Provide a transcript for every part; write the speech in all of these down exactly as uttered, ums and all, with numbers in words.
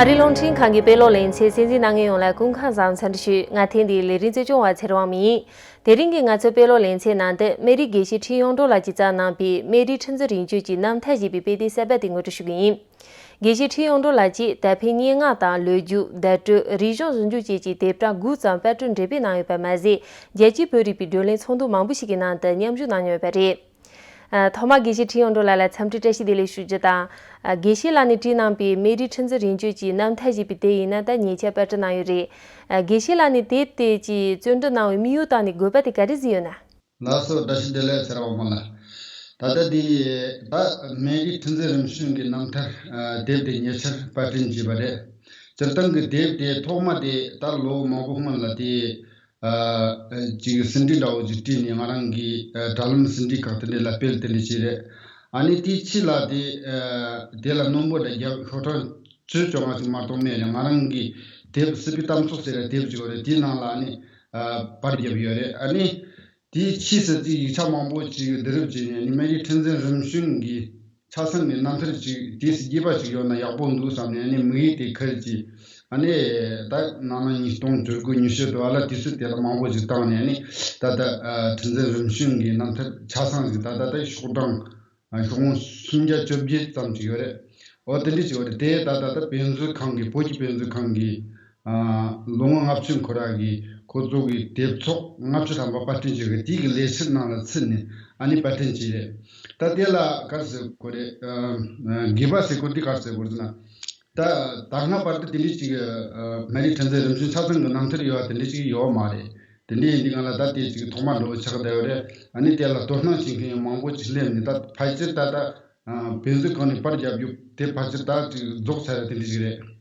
ཨ་རིའི་རླུང་འཕྲིན་ཁང་གི་དཔེ་ཀློག་ལེ་ཚན་གསན་གཟིགས་གནང་མཁན་ཡོངས་ལ་སྐུ་ཁམས་བཟང་འཚམས་འདྲི་ཞུ། ང་ཐེངས་འདིའི་ལས་རིམ་གཙོ་སྐྱོང་བ་ཚེ་རིང་དབང་མོ་ཡིན། དེ་རིང་གི་ང་ཚོའི་དཔེ་ཀློག་ལེ་ཚན་ནང་དུ་སྨན་རིའི་དགེ་བཤེས་ཁྲི་གཡུང་དྲུང་ལགས་ཀྱིས་བརྩམས་གནང་པའི་སྨན་རིའི་ཁྲི་འཛིན་རིམ་བྱོན་གྱི་རྣམ་ཐར་ཞེས་པའི་དཔེ་དེབ་གསར་པ་དེ་ངོ་སྤྲོད་ཞུ་གི་ཡིན། དགེ་བཤེས་ཁྲི་གཡུང་དྲུང་ལགས་ཀྱིས་ད་ཕན་སྙན་ངག་དང་ལོ་རྒྱུས། བརྡ་སྤྲོད། རིག་གཞུང་ཟུང་འཇུག་བཅས་ཀྱི་དེབ་གྲངས་དགུ་ཙམ་པར་སྐྲུན་འགྲེམས་སྤེལ་གནང་ཡོད་པ་མ་ཟད། རྒྱལ་སྤྱིའི་བོད་རིག་པའི་བགྲོ་གླེང་ཚོགས་འདུ་མང་པོ་ཞིག་གི་ནང་དུ་མཉམ་ཞུགས་གནང་མྱོང་ཡོད་པ་རེད། ཨ། ཐོག་མར་དགེ་བཤེས་ཁྲི་གཡུང་དྲུང་ལགས་ལ་འཚམས་འདྲི་བཀྲ་ཤིས་བདེ་ལེགས་ཞུ་རྒྱུ་དང་། ཨ། དགེ་བཤེས་ལགས་ནས་བྲིས་གནང་པའི་སྨན་རིའི་ཁྲི་འཛིན་རིམ་བྱོན་གྱི་རྣམ་ཐར་ཞེས་པའི་དེབ་ཡིན་ན་ད་ཉེ་ཆར་པར་སྐྲུན་གནང་ཡོད་རེད། ཨ། དགེ་བཤེས་ལགས་ནས་དེབ་དེ་ཀྱི་བརྩོན་འགྲུས་གནང་བའི་དམིགས་ཡུལ་དང་ནི་དགོས་པ་དེ་ག་རེ་གཟིགས་ཡོད་ན། ལགས་སོ། བཀྲ་ཤིས་བདེ་ལེགས་ཚེ་རིང་དབང་མོ་ལགས། ད་ལྟ་འདི་ད་སྨན་རིའི་ཁྲི་འཛིན་རིམ་བྱོན་གྱི་རྣམ་ཐར། ཨ། དེབ་དེ་ཉེ་ཆར་པར་སྐྲུན་བྱས་པ་རེད། སྤྱིར་བཏང་གི་དེབ་དེ་ཐོག་མ་དེ་ད་ལོ་མང་པོ་སྔོན་ལ་དེ། ཨ། ཅིག་ཟིན་བྲིས་འདྲ་བོ་ཅིག་བྲིས་ནས་ང་རང་གི། ཨ། དྲ་ལམ་ཟིན་བྲིས་ཁག་དེ་འདྲ་ལ་སྤེལ་དེ་འདྲ་བྱས་རེད། ཨ་ནི་དེའི་ཕྱི་ལ་དེ། ཨ། དེ་ལ་སྣོན་པོ་འདྲ་བརྒྱབ། ཤོག་གྲངས་བཅུ་བཅོ་ལྔ་ཅིག་མ་གཏོགས་མེད་རེད། ང་རང་གི་དེབ་སྲིད་པའི་གཏམ་ཚོགས་ཟེར་བའི་དེབ་ཅིག་ཡོད་རེད། དེའི་ནང་ལ་ཨ་ནི། ཨ། པར་བརྒྱབ་ཡོད་རེད། ཨ་ནི་དེའི་ཕྱིས་སུ་ཅིག་ཡིག་ཆ་མང་པོ་ཅིག་བསྡུ་རུབ་བྱས་ནས་ཨ་ནི་སྨན་རིའི་ཁྲི་འཛིན་རིམ་བྱོན་གྱི་ཆ་ཚང་གི་རྣམ་ཐར་ཅིག་དུས་སུ་རྒྱས་པ་ཅིག་ཡོད་ན་ཡག་པོ་འདུག་བསམ་ནས་ཨ་ནི་དམིགས་ཡུལ་དེ་ཁུར་གྱིས། ཨ་ནི་ད་ནང་ན་ཉིས་སྟོང་བཅུ་དགུ་ཉི་ཤུ་དུ་བ་ལ་དུས་ཚོད་དེ་ལ་མང་པོ་ཅིག་བཏང་ནས་ཨ་ནི་ད་ལྟ། ཨ། ཁྲི་འཛིན་རིམ་བྱོན་གྱི་རྣམ་ཐར་ཆ་ཚང་ཞིག་ད་ལྟ་ད་ཤོག་གྲངས། ཨ། ཤོག་ངོས་སུམ་བརྒྱ་བཅོ་བརྒྱད་ཙམ་ཅིག་ཡོད་རེད། འོ་དེ་འདྲ་ཅིག་ཡོད་རེད། དེ་ད་ལྟ་ད་དཔེ་མཛོད་ཁང་གི། བོད་ཀྱི་དཔེ་མཛོད་ཁང་གི། ཨ། ལོ་ངོ་ལྔ་བཅུ་འཁོར་བ་གི་ཁོ་ཚོ་གི་དེབ་ཚོགས་ལྔ་བཅུ་ཐམ་པ་པར་སྐྲུན་བྱེད་ཀྱི་དེ་གི་ལས་འཆར་ནང་ལ་ཚུད་ནས་ཨ་ནི་པར་སྐྲུན་བྱས་རེད། ད་དེ་ལ་ག་རེ་ཟེར་དགོས་རེད། ཨ། དགོས་པ་ཟེར་དགོས་དེ་ག་རེ་ཟེར་དགོས་ཟེར་ན། ད་ད་སྔ་བར་དུ་དེ་འདྲ་ཅིག། ཨ། སྨན་རིའི་ཁྲི་འཛིན་རིམ་བྱོན་ཆ་ཚང་གི་རྣམ་ཐར་ཡོད་པ་དེ་འདྲ་ཅིག་ཡོད་མ་རེད། དེ་འདྲ་ཡིན་དུས་སྒང་ལ་ད་དེ་ཅིག་ཐོག་མ་འདྲ་བོ་ཆགས་བསྡད་ཡོད་རེད། ཨ་ནི་དེ་ལ་དོ་སྣང་བྱེད་མཁན་ཡང་མང་པོ་ཅིག་སླེབས་ནས་ད་ཕལ་ཆེར་ད་ལྟ། ཨ། དཔེ་མཛོད་ཁང་ནས་པར་བརྒྱབ་རྒྱུ་དེ་ཕལ་ཆེར་ད་ཅིག་རྫོགས་ཚར་རེད། དེ་འདྲ་ཅིག་རེད།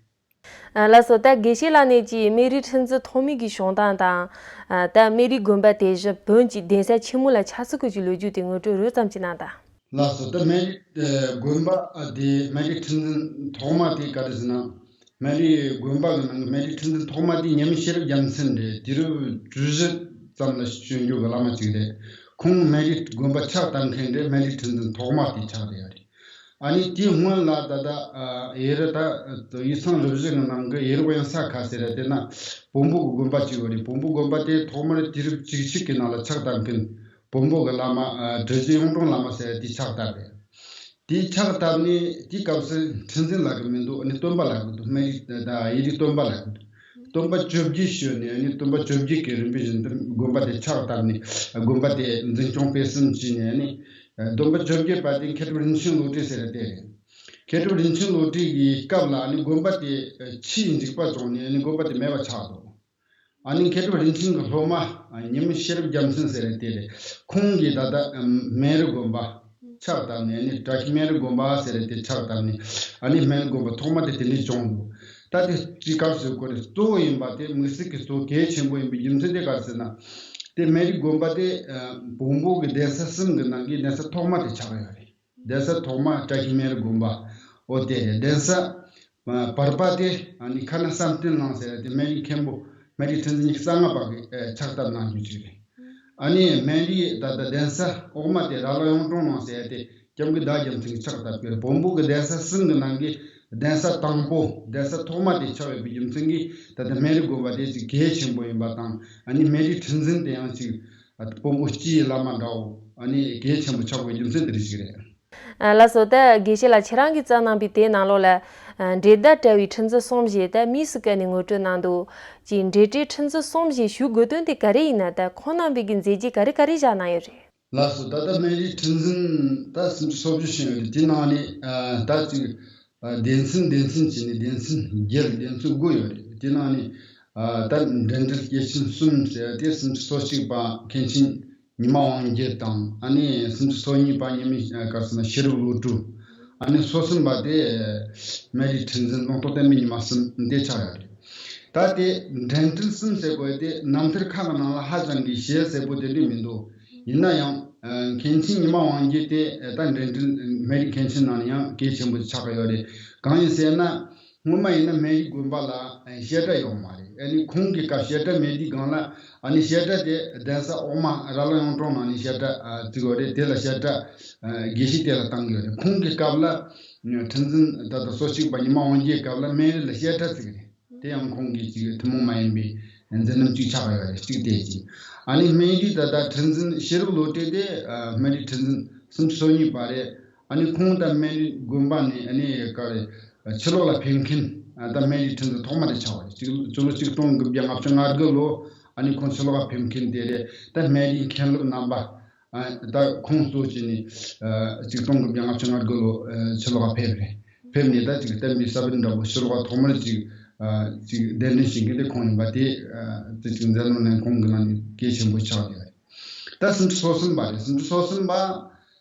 ཨ། ལགས་སོ། ད་དགེ་བཤེས་ལགས་ནས་ཀྱི་སྨན་རིའི་ཁྲི་འཛིན་ཐོག་མའི་གི་བྱུང་སྟངས་དང་། ཨ། ད་སྨན་རིའི་དགོན་པ་དེ་བཞིན་བོན་གྱི་གདན་ས་ཆེན་མོ་ལ་ཆགས་ཚུལ་སྐོར་གྱི་ལོ་རྒྱུས་དེ་ངོ་སྤྲོད་རོབ་ཙམ་ཅིག་གནང་དང་། ལགས་སོ། ད་སྨན་རིའི། ཨ། དགོན་པ། ཨ། དེ་སྨན་རིའི་ཁྲི་འཛིན་ཐོག་མ་དེ་ག་རེ་ཟེར་ན། སྨན་རིའི་དགོན་པ་གི་ནང་གི་སྨན་རིའི་ཁྲི་འཛིན་ཐོག་མ་དེ་ཉི་མ་ཤེས་རབ་རྒྱལ་མཚན་རེད། དུས་རབས་བཅུ་བཞི་ཙམ་ལ་བྱོན་རྒྱུ་གི་བླ་མ་ཅིག་རེད། ཁོང་སྨན་རིའི་དགོན་པ་ཕྱག་བཏབ་མཁན་དེ་སྨན་རིའི་ཁྲི་འཛིན་ཐོག་མ་དེ་ཆགས་བསྡད་ཡོད་རེད། ཨ་ནི་དེའི་སྔོན་ལ་ད་ལྟ། ཨ། ཡེ་རུ་ད་ཡིག་ཚང་རུ་བཞི་གི་ནང་གི་ཡེ་རུ་དབེན་ས་ཁ་ཟེར་ར་དེ་ན་བོན་པོ་གི་དགོན་པ་ཅིག་ཡོད་རེད། བོན་པོ་དགོན་པ་དེ་ཐོག་མར་དུས་རབས་བཅུ་གཅིག་གི་ནང་ལ་ཕྱག་བཏབ་མཁན་བོན་པོ་གི་བླ་མ། ཨ། གྲུ་བཞི་གཡུང་དྲུང་བླ་མ་ཟེར་ར་དེ་ཕྱག་བཏབ་རེད། དེ་ཕྱག་བཏབ་ནས་དེའི་སྐབས་སུ་ཁྲི་འཛིན་ལབ་གི་མི་འདུག་ཨ་ནི་སྟོན་པ་ལབ་གི་འདུག་སྨན་རིའི་ད་ཡེ་རུའི་སྟོན་པ་ལབ་གི་འདུག་སྟོན་པ་བཅོ་བརྒྱད་བྱོན་ནས་ཨ་ནི་སྟོན་པ་བཅོ་བརྒྱད་ཀྱི་རིམ་པ་བཞིན་དུ་དགོན་པ་དེ་ཕྱག་བཏབ་ནས་དགོན་པ་དེ་འཛིན་སྐྱོང་སྤེལ་གསུམ་བྱས་ནས་ཨ་ནི། སྟོན་པ་བཅོ་བརྒྱད་པ་དེ་མཁས་གྲུབ་རིན་ཆེན་བློ་གྲོས་ཟེར་བ་དེ་རེད། མཁས་གྲུབ་རིན་ཆེན་བློ་གྲོས་ཀྱི་སྐབས་ལ་ཨ་ནི་དགོན་པ་དེ་ཆུས་འཇིག་པ་བྱུང་ནས་ཨ་ནི་དགོན་པ་དེ་མེད་པ་ཆགས་འདུག་ཨ་ནི་མཁས་གྲུབ་རིན་ཆེན་གྱི་སློབ་མ་ཉི་མ་ཤེས་རབ་རྒྱལ་མཚན་ཟེར་བ་དེ་རེད། ཁོང་གིས་ད་ལྟ་སྨན་རི་དགོན་པ་ཕྱག་བཏབ་ནས་ཨ་ནི་བཀྲ་ཤིས་སྨན་རི་དགོན་པ་ཟེར་བ་དེ་ཕྱག་བཏབ་ནས་ཨ་ནི་སྨན་རི་དགོན་པ་ཐོག་མ་དེ་དེ་འདྲས་བྱུང་འདུག་ད་དེ་ཅི་སྐབས་སུ་གོ་རེ་གཙོ་བོ་ཡིན་པ་དེ་དམིགས་བསལ་གྱི་གཙོ་བོ་གལ་ཆེན་པོ་ཡིན་པའི་རྒྱུ་མཚན་དེ་ག་རེ་ཟེར་ན། དེ་སྨན་རི་དགོན་པ་དེ་བོན་པོ་གི་གདན་ས་གསུམ་གྱི་ནང་གི་གདན་ས་ཐོག་མ་དེ་ཆགས་ཡོད་རེད། གདན་ས་ཐོག་མ་བཀྲ་ཤིས་སྨན་རི་དགོན་པ། འོ་དེ་རེད། གདན་ས་བར་པ་དེ་ཨ་ནི་ཁ་ན་བསམ་གཏན་གླིང་ཟེར་ཡ་དེ་སྨན་རིའི་མཁན་པོ་སྨན་རིའི་ཁྲི་འཛིན་ཉི་ཤུ་རྩ་ལྔ་པ་གིས་ཕྱག་བཏབ་གནང་རྒྱུ་ཅིག་རེད། ཨ་ནི་སྨན་རིའི་ད་ལྟ་གདན་ས་འོག་མ་དེ་ར་ལ་གཡུང་དྲུང་གླིང་ཟེར་ཡ་དེ་སྐྱབས་མགོན་ཟླ་རྒྱལ་མཚན་གྱིས་ཕྱག་བཏབ་ཡོད་རེད། བོན་པོ་གི་གདན་ས་གསུམ་གྱི་ནང་གི་གདན་ས་དང་པོ་གདན་ས་ཐོག་མ་དེ་ཆགས་ཡོད་པའི་རྒྱུ་མཚན་གྱིས་ད་ལྟ་སྨན་རི་དགོན་པ་དེ་ཅིག་གལ་ཆེན་པོ་ཡིན་པ་དང་ཨ་ནི་སྨན་རིའི་ཁྲི་འཛིན་དེ་ཡང་ཅིག་བོན་པོ་སྤྱི་ཡི་བླ་མ་འདྲ་བོ་ཨ་ནི་གལ་ཆེན་པོ་ཆགས་པའི་རྒྱུ་མཚན་དེ་འདྲ་ཞིག་རེད། ཨ། ལགས་སོ། ད་དགེ་བཤེས་ལགས་ཁྱེད་རང་གིས་བརྩམས་གནང་པའི་དེབ་ནང་ལོགས་ལ། ཨ། འགྲན་ཟླ་བྲལ་བའི་ཁྲི་འཛིན་གསུམ་ཞེས་ད་དམིགས་སུ་བཀར་ནས་ངོ་སྤྲོད་གནང་འདུག་ཅེས་འགྲན་བྲལ་ཁྲི་འཛིན་གསུམ་ཞེས་ཞུ་དགོས་དོན་དེ་ག་རེ་ཡིན་ན། ད་ཁོང་རྣམ་པས་ཀྱི་མཛད་རྗེས་ག་རེ་ག་རེ་བཞག་གནང་ཡོད་རེད། ལགས་སོ། ད་ལྟ་སྨན་རིའི་ཁྲི་འཛིན་ད་སུམ་ཅུ་སོ་བཅུ་ཕྱིན་ཡོད་རེད། དེ་ནང་ནས་ཨ་ད་ཅིག་ཨ་སྡེ་ཚན་སྡེ་ཚན་བྱས་ནས་སྡེ་ཚན་བརྒྱད་སྡེ་ཚན་དགུ་ཡོད་རེད། དེ་ནང་ནས་ཨ་ད་འགྲན་བྲལ་སྐྱེས་ཆེན་གསུམ་ཟེར་དེ་སུམ་ཅུ་སོ་གཅིག་པ་མཁན་ཆེན་ཉི་མ་དབང་རྒྱལ་དང་ཨ་ནི་སུམ་ཅུ་སོ་གཉིས་པ་ཉི་མ་ག་རེ་ཟེར་ན་ཤེས་རབ་བློ་གྲོས། ཨ་ནི་སོ་གསུམ་པ་དེ་སྨན་རིའི་ཁྲི་འཛིན་ལུང་རྟོགས་བསྟན་པའི་ཉི་མ་གསུམ་དེ་ཆགས་ཡོད་རེད། ད་དེ་འགྲན་བྲལ་གསུམ་ཟེར་དགོས་དེ་རྣམ་ཐར་ཁག་གི་ནང་ལ་ཧ་ཅང་གི་ཞེ་གསལ་པོ་དེ་འདྲ་མི་འདུག་ཡིན་ན་ཡང་ཨ་མཁན་ཆེན་ཉི་མ་དབང་རྒྱལ་དེ་ཨ་ད་འགྲན་བྲལ་སྨན་རིའི་མཁན་ཆེན་ནང་ནས་ཡང་གལ་ཆེན་པོ་ཆགས་ཀྱི་ཡོད་རེད། གང་ཡིན་ཟེར་ན་སྔོན་མ་ཡིན་ན་སྨན་རིའི་དགོན་པ་ལ་ཨ་བཤད་གྲྭ་ཡོད་མ་རེད། ཨ་ནི་ཁོང་གི་སྐབས་བཤད་གྲྭ་མེད་དུས་སྒང་ལ་ཨ་ནི་བཤད་གྲྭ་དེ་གདན་ས་འོག་མ་ར་ལ་གཡུང་དྲུང་ནང་ནས་བཤད་གྲྭ་ཨ་བཙུགས་ཡོད་རེད། དེ་ལ་བཤད་གྲྭ་ཨ་དགེ་བཤེས་དེ་ལ་བཏང་གི་ཡོད་རེད། ཁོང་གི་སྐབས་ལ་ཁྲི་འཛིན་ད་ལྟ་སོ་གཅིག་པ་ཉི་མ་དབང་རྒྱལ་སྐབས་ལ་སྨན་རི་ལ་བཤད་གྲྭ་བཙུགས་རེད། དེ་ཡང་ཁོང་གི་ཅིག་ཐུན་མོང་མ་ཡིན་པའི་མཛད་རྣམ་གཅིག་ཆགས་ཡོད་རེད། གཅིག་དེ་གཅིག་ཨ་ནི་སྨན་རིའི་ད་ལྟ་ཁྲི་འཛིན་ཤེས་རབ་བློ་གྲོས་དེ་ཨ་སྨན་རིའི་ཁྲི་འཛིན་སུམ་ཅུ་སོ་གཉིས་པ་རེད། ཨ་ནི་ཁོང་ད་སྨན་རིའི་དགོན་པ་ནས་ཨ་ནི་ག་རེ་ཕྱི་ལོགས་ལ་ཕེབས་མཁན་ཨ་ད་སྨན་རིའི་ཁྲི་འཛིན་ཐོག་མ་དེ་ཆགས་པ་རེད། གཅིག་སྤྱི་ལོ་གཅིག་སྟོང་དགུ་བརྒྱ་ལྔ་བཅུ་ང་དགུ་ལོ་ཨ་ནི་ཁོང་ཕྱི་ལོགས་ལ་ཕེབས་མཁན་དེ་རེད། ད་སྨན་རིའི་མཁན་སློབ་རྣམ་པ་ཨ་ད་ཁོང་གཙོ་བྱས་ནས་ཨ་གཅིག་སྟོང་དགུ་བརྒྱ་ལྔ་བཅུ་ང་དགུ་ལོ་ཨ་ཕྱི་ལོགས་ལ་ཕེབས་རེད། ཕེབས་ནས་ད་ཅིག་བསྟན་པའི་ས་བོན་འདྲ་པོ་ཕྱི་ལོགས་ཐོག་མར་ཅིག་ཨ་ཅིག་གདན་འདྲེན་བྱེད་མཁན་དེ་ཁོང་ཡིན་པ་དེ་ཨ་དེ་ཅིག་མཛད་རྣམ་ནས་ཁོང་གི་ནང་ནས་གལ་ཆེན་པོ་ཆགས་ཡོད་རེད། ད་སུམ་ཅུ་སོ་གསུམ་པ་རེད། སུམ་ཅུ་སོ་གསུམ་པ་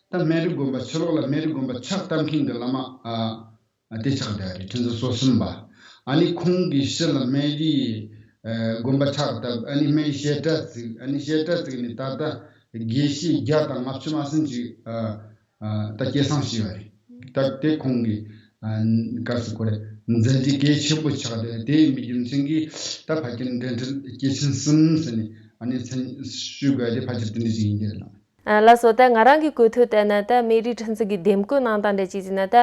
ད་སྨན་རི་དགོན་པ་ཕྱི་ལོགས་ལ་སྨན་རི་དགོན་པ་ཕྱག་བཏབ་མཁན་གྱི་བླ་མ་ཨ་ཨ་དེ་ཆགས་བསྡད་རེད། ཁྲི་འཛིན་སོ་གསུམ་པ། ཨ་ནི་ཁོང་གི་ཕྱི་ལ་སྨན་རིའི་ཨ་དགོན་པ་ཕྱག་བཏབ། ཨ་ནི་སྨན་རིའི་བཤད་གྲྭ་བཙུགས། ཨ་ནི་བཤད་གྲྭ་བཙུགས་ནས་ད་ལྟ་དགེ་བཤེས་བརྒྱ་དང་ལྔ་བཅུ་མ་ཟིན་ཅིག་ཨ། ད་སྐྱེད་སྲིང་བྱས་པ་རེད། ད་དེ་ཁོང་གི་ག་རེ་ཟེར་དགོས་རེད། མཛད་རྗེས་གལ་ཆེན་པོ་ཆགས་ཏེ། དེ་ཡིན་པའི་རྒྱུ་མཚན་གྱིས་ད་ཕལ་ཆེར་འབྲེལ་འཕྲིན་སྐྱེས་ཆེན་གསུམ་ཟེར་ནས་ཨ་ནི་མཚན་ཞུ་དགོས་ཏེ་ཕལ་ཆེར་དེ་འདྲ་ཞིག་ཡིན་གྱི་རེད་ལགས། ལགས་སོ། ད་ང་རང་གི་གོ་ཐོས་ལྟར་ན་ད་སྨན་རིའི་ཁྲི་འཛིན་གྱི་འདེམས་བསྐོ་གནང་སྟངས་འདྲ་ཅིག་ཟེར་ན། ད་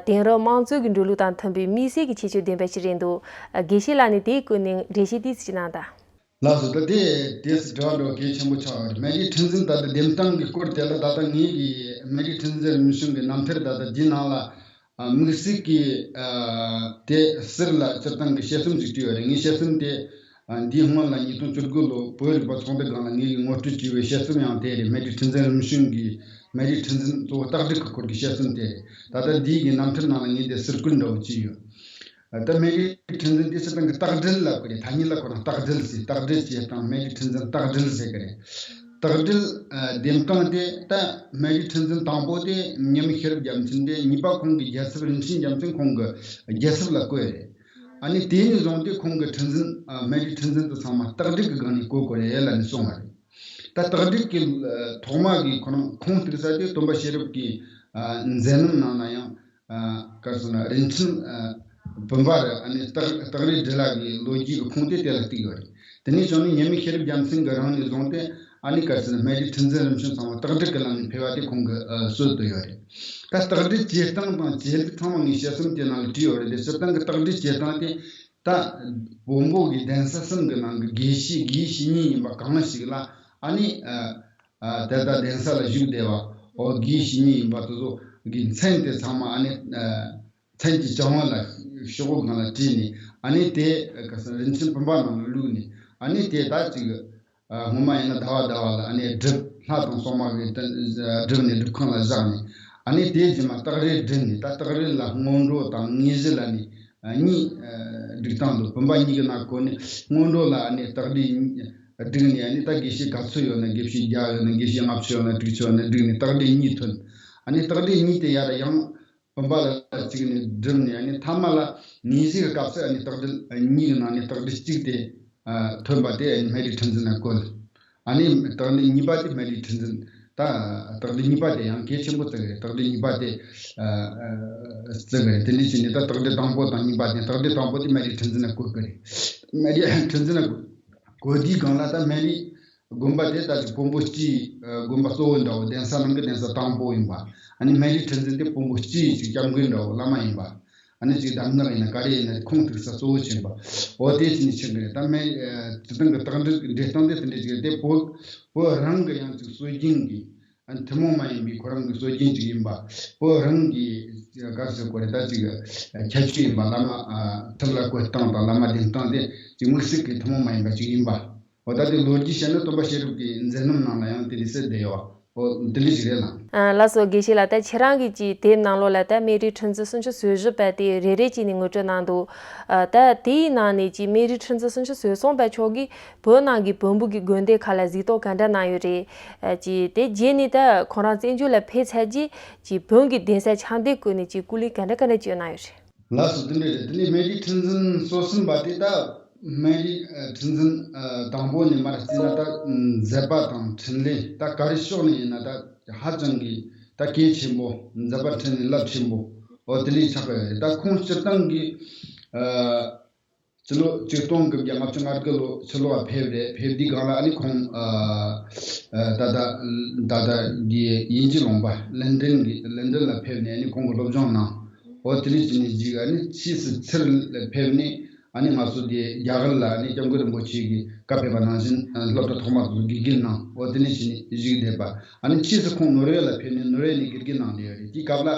དེང་རབས་དམངས་གཙོའི་གི་འགྲོ་ལུགས་དང་མཐུན་པའི་དམིགས་བསལ་གྱི་ཁྱད་ཆོས་ལྡན་པ་ཞིག་རེད་འདུག། དགེ་བཤེས་ལགས་ནས་དེའི་སྐོར་ནས་འགྲེལ་བཤད་ཏོག་ཙམ་ཅིག་གནང་དང་། ལགས་སོ། ད་དེ་དེ་སི་དྲི་བ་འདྲ་བོ་གལ་ཆེན་པོ་ཆགས་པ་རེད། སྨན་རིའི་ཁྲི་འཛིན་ད་ལྟ་འདེམས་སྟངས་ཀྱི་སྐོར་དེ་ལ་ད་ལྟ་ངེད་ཀྱི་སྨན་རིའི་ཁྲི་འཛིན་རིམ་བྱོན་གྱི་རྣམ་ཐར་ད་ལྟ་འདིའི་ནང་ལ་དམིགས་བསལ་གྱི་དེ་ཟུར་ལ་སྤྱིར་བཏང་གི་དཔྱད་རྩོམ་ཅིག་བྲིས་ཡོད་རེད། ངའི་དཔྱད་རྩོམ་དེ་འདིའི་སྔོན་ལ་ཉིས་སྟོང་བཅུ་དགུ་ལོ་བོད་རིག་པ་ཚོགས་འདུ་སྒང་ལ་ངེད་ཀྱིས་ངོ་སྤྲོད་བྱས་པའི་དཔྱད་རྩོམ་ཡང་དེ་རེད། སྨན་རིའི་ཁྲི་འཛིན་རིམ་བྱོན་གྱི་སྨན་རིའི་ཁྲི་འཛིན་གཙོ་བོ་རྟགས་སྒྲིག་གི་སྐོར་གྱི་དཔྱད་རྩོམ་དེ་རེད། ད་ལྟ་འདིའི་གི་རྣམ་ཐར་ནང་ལ་ངས་དེ་ཟུར་བཀོད་འདྲ་བོ་བྱས་ཡོད། ད་སྨན་རིའི་ཁྲི་འཛིན་དེ་སྤྱིར་བཏང་གི་རྟགས་སྒྲིལ་ལབ་ཀྱི་རེད། ཐ་སྙད་ལ་ཁོ་རང་རྟགས་སྒྲིལ་ཟེར། རྟགས་སྒྲིལ་བྱེད་སྟངས། སྨན་རིའི་ཁྲི་འཛིན་རྟགས་སྒྲིལ་ཟེར་གྱི་རེད། རྟགས་སྒྲིལ་ཨ་འདེམས་སྟངས་དེ་ད་སྨན་རིའི་ཁྲི་འཛིན་དང་པོ་དེ་མཉམ་མེད་ཤེས་རབ་རྒྱལ་མཚན་རེད། གཉིས་པ་ཁོང་གི་རྒྱལ་ཚབ་རིན་ཆེན་རྒྱལ་མཚན་ཁོང་གི་རྒྱལ་ཚབ་ལ་བསྐོས་རེད། ཨ་ནི་དེ་ནས་བཟུང་སྟེ་ཁོང་གི་ཁྲི་འཛིན་ཨ་སྨན་རིའི་ཁྲི་འཛིན་དེ་ཚང་མ་རྟགས་སྒྲིལ་གྱི་སྒང་ནས་བསྐོ་དགོས་རེད་ལབ་ནས་གསུངས་པ་རེད། ད་རྟགས་སྒྲིལ་གྱི་ཨ་ཐོག་མ་གི་ཁོ་རང་ཁུངས་གཏུགས་ས་དེ་སྟོན་པ་ཤེས་རབ་ཀྱི་ཨ་མཛད་རྣམ་ནང་ན་ཡང་། ཨ་ག་རེ་ཟེར་ན་རིན་ཆེན་ཨ་བུམ་པ་རེད། ཨ་ནི་རྟགས་རྟགས་རིགས་སྒྲིལ་ལ་གི་ལོ་རྒྱུས་ཀྱི་ཁུངས་དེ་དེ་ལ་གཏུགས་ཡོད་རེད། དེ་ནས་བྱུང་ནས་མཉམ་མེད་ཤེས་རབ་རྒྱལ་མཚན་གྱི་རིང་ནས་བཟུང་སྟེ་ཨ་ནི་ག་རེ་ཟེར་ན་སྨན་རིའི་ཁྲི་འཛིན་རིམ་བྱོན་ཚང་མ་རྟགས་སྒྲིལ་གྱི་ལམ་ནས་ཕེབས་པ་དེ་ཁོང་གི་ཨ་སྲོལ་དུ་ཡོད་རེད། ད་རྟགས་སྒྲིལ་བྱེད་སྟངས་དང་བྱེད་ལུགས་ཚང་མ་ངས་དཔྱད་རྩོམ་དེ་ནང་ལ་བྲིས་ཡོད་རེད། དེ་སྤྱིར་བཏང་གི་རྟགས་སྒྲིལ་བྱེད་སྟངས་དེ་ད་བོན་པོ་གི་གདན་ས་གསུམ་གྱི་ནང་གི་དགེ་བཤེས་དགེ་བཤེས་གཉིས་ཡིན་པ་གང་ཞིག་ལ་ཨ་ནི་ཨ། ཨ་དེ་ལྟར་གདན་ས་ལ་བཞུགས་བསྡད་པ་འོ་དགེ་བཤེས་གཉིས་ཡིན་པ་དེ་ཚོ་གི་མཚན་དེ་ཚང་མ་ཨ་ནི་ཨ་མཚན་གྱི་བྱ་བ་ལ་ཤོག་གུ་སྒང་ལ་བྲིས་ནས་ཨ་ནི་དེ་ག་ས་རིན་ཆེན་བུམ་པ་ནང་ལ་བླུགས་ནས་ཨ་ནི་དེ་ད་ཅིག་ཨ་སྔོན་མ་ཡིན་ན་ཟླ་བ་ཟླ་བ་ལ་ཨ་ནི་སྒྲུབ། ལྷ་དང་སྲུང་མ་གི་སྒྲུབ་ནས་སྒྲུབ་ཁང་ལ་བཞག་ནས་ཨ་ནི་དེ་རྗེས་མ་རྟགས་རིལ་བསྒྲིལ་ནས་ད་རྟགས་རིལ་ལ་སྔོན་འགྲོ་དང་དངོས་གཞི་ལ་ནི་གཉིས་སྒྲིག་སྟངས་འདུག། བུམ་པ་གཉིས་ཀྱི་ནང་བཀོད་ནས་སྔོན་འགྲོ་ལ་ཨ་ནི་རྟགས་རིལ་བསྒྲིགས་ནས་ཨ་ནི་ད་དགེ་བཤེས་ག་ཚོད་ཡོད་ན་དགེ་བཤེས་བརྒྱ་ཡོད་ན་དགེ་བཤེས་ལྔ་བཅུ་ཡོད་ན་དྲུག་ཅུ་ཡོད་ན་བསྒྲིགས་ནས་རྟགས་རིལ་གཉིས་ཐོན། ཨ་ནི་རྟགས་རིལ་གཉིས་དེ་ཡར་ཡང་བུམ་པ་ལ་གཅིག་ནས་བསྒྲིལ་ནས་ཨ་ནི་ཐ་མ་ལ་དངོས་གཞི་གི་སྐབས་སུ་ཨ་ནི་རྟགས་རིལ་གཉིས་ཀྱི་ནང་ནས་རྟགས་རིལ་གཅིག་དེ་ཐོན་པ་དེ་ཨ་ནི་སྨན་རིའི་ཁྲི་འཛིན་ལ་བཀོད། ཨ་ནི་རྟགས་རིལ་གཉིས་པ་དེ་སྨན་རིའི་ཁྲི་འཛིན། ད་རྟགས་རིལ་གཉིས་པ་དེ་ཡང་གལ་ཆེན་པོ་བརྩི་གི་རེད། རྟགས་རིལ་གཉིས་པ་དེ་བརྩི་གི་རེད། དེ་འདྲ་བྱས་ནས་ད་རྟགས་རིལ་དང་པོ་དང་གཉིས་པ་དེ་རྟགས་རིལ་དང་པོ་དེ་སྨན་རིའི་ཁྲི་འཛིན་ལ་བཀོད་གི་རེད། སྨན་རིའི་ཁྲི་འཛིན་ལ་བཀོད་དུས་སྒང་ལ་ད་སྨན་རིའི་དགོན་པ་དེ་ད་ཅིག་བོན་པོ་སྤྱིའི་དགོན་པ་གཙོ་བོ་འདྲ་བོ་གདན་ས་ནང་གི་གདན་ས་དང་པོ་ཡིན་པ། ཨ་ནི་སྨན་རིའི་ཁྲི་འཛིན་དེ་བོན་པོ་སྤྱིའི་ཅིག་སྐྱབས་མགོན་འདྲ་བོ་བླ་མ་ཡིན་པ། ཨ་ནི་ཅིག་གདམས་ངག་ཡིན་ན་ག་རེ་ཡིན་ན་ཁུངས་གཏུགས་ས་གཙོ་བོ་ཆེན་པོ་འོ་དེ་ཅི་ནས་ཕྱིན་གི་རེད། ད་སྨན་སྤྱིར་བཏང་གི་རྟགས་འགྲེལ་འགྲེལ་སྟངས་དེ་དེ་འདྲ་ཅིག་རེད། དེ་བོད་བོད་རང་གི་ཡང་ཅིག་སྲོལ་རྒྱུན་གྱི་ཨ་ནི་ཐུན་མོང་མ་ཡིན་པའི་ཁོ་རང་གི་སྲོལ་རྒྱུན་ཅིག་ཡིན་པ། བོད་རང་གི་ག་རེ་ཟེར་དགོས་རེད། ད་ཅིག་ཁྱད་ཆོས་ཡིན་པ། བླ་མ་ཨ་ཐུར་ལ་བཀོད་སྟངས་དང་བླ་མ་འདེམས་སྟངས་དེ་ཅིག་དམིགས་བསལ་གྱི་ཐུན་མོང་མ་ཡིན་པ་ཅིག་ཡིན་པ། འོ་ད་དེ་ལོ་རྒྱུས་བཤད་ན་སྟོན་པ་ཤེས་རབ་ཀྱི་མཛད་རྣམ་ནང་ལ་ཡང་དེ་འདྲ་གསལ་བསྡད་ཡོད། འོ་དེ་འདྲ་ཞིག་རེད་ལགས། ཨ་ལགས་སོ། དགེ་བཤེས་ལགས། ད་ཁྱེད་རང་གིས་ཀྱི་དེབ་ནང་ལོགས་ལ་ད་སྨན་རིའི་ཁྲི་འཛིན་སུམ་ཅུ་སོ་བཞི་པ་དེ་རེ་རེ་བྱས་ནས་ངོ་སྤྲོད་གནང་འདུག། ཨ་ད་དེའི་ནང་ནས་ཀྱི་སྨན་རིའི་ཁྲི་འཛིན་སུམ་ཅུ་སོ་གསུམ་པ་མཆོག་གིས་བོད་ནང་གི་བོན་པོ་གི་དགོན་སྡེ་ཁག་ལ་གཟིགས་རྟོག་ག་འདྲ་གནང་ཡོད་རེད། ཨ་ཀྱི་དེ་རྗེས་ནས་ད་ཁོང་རང་བཙན་བྱོལ་ལ་ཕེབས་ཚར་རྗེས་ཀྱི་བོན་གྱི་གདན་ས་ཆགས་འདེགས་སྐོར་ནས་ཀྱི་སྐུ་ལས་ག་འདྲ་ག་འདྲ་བྱས་གནང་ཡོད་རེད། ལགས་སོ། དེ་འདྲ་རེད། དེ་ནས་སྨན་རིའི་ཁྲི་འཛིན་སོ་གསུམ་པ་དེ་ད་སྨན་རིའི་ཨ་ཁྲི་འཛིན་ཨ་དང་པོ་ནས་མར་བརྩིས་ན་ད་མཛད་པ་དང་འཕྲིན་ལས་ད་ག་རེ་ཕྱོགས་ནས་ཡིན་ན་ད་ཧ་ཅང་གི་ད་གལ་ཆེན་པོ། མཛད་པ་འཕྲིན་ལས་རླབས་ཆེན་པོ་འོ་དེ་འདྲ་ཆགས་པ་རེད། ད་ཁོང་སྤྱིར་བཏང་གི་ཨ་ ཕྱི་ལོ་ཆིག་སྟོང་དགུ་བརྒྱ་ལྔ་བཅུ་ང་དགུ་ལོ་ཕྱི་ལོགས་ལ་ཕེབས་རེད། ཕེབས་དུས་སྒང་ལ་ཨ་ནི་ཁོང་ཨ་ཨ་ད་ལྟ་ད་ལྟ་འདི་དབྱིན་ཇི་ལུང་པ་ལན་ཌན་གྱི་ལན་ཌན་ལ་ཕེབས་ནས་ཨ་ནི་ཁོང་གི་སློབ་སྦྱོང་གནང་། འོ་དེ་འདྲ་བྱས་ནས་གཞིས་ཨ་ནི་ཕྱིས་སུ་ཚུར་ཕེབས་ནས་ཨ་ནི་ང་ཚོ་འདི་རྒྱ་གར་ལ་ཨ་ནི་སྐྱབས་མགོན་རིན་པོ་ཆེ་གིས་བཀའ་ཕེབས་པ་ནང་བཞིན་ཨ་སློབ་གྲྭ་ཐོག་མ་དེ་ཚོ་དགེ་རྒན་གནང་། འོ་དེ་འདྲ་བྱས་ནས་བཞུགས་བསྡད་པ། ཨ་ནི་ཕྱིས་སུ་ཁོང་ནོར་ཝེ་ལ་ཕེབས་ནས་ནོར་ཝེ་ནས་དགེ་རྒན་གནང་བསྡད་ཡོད་རེད། དེའི་སྐབས་ལ་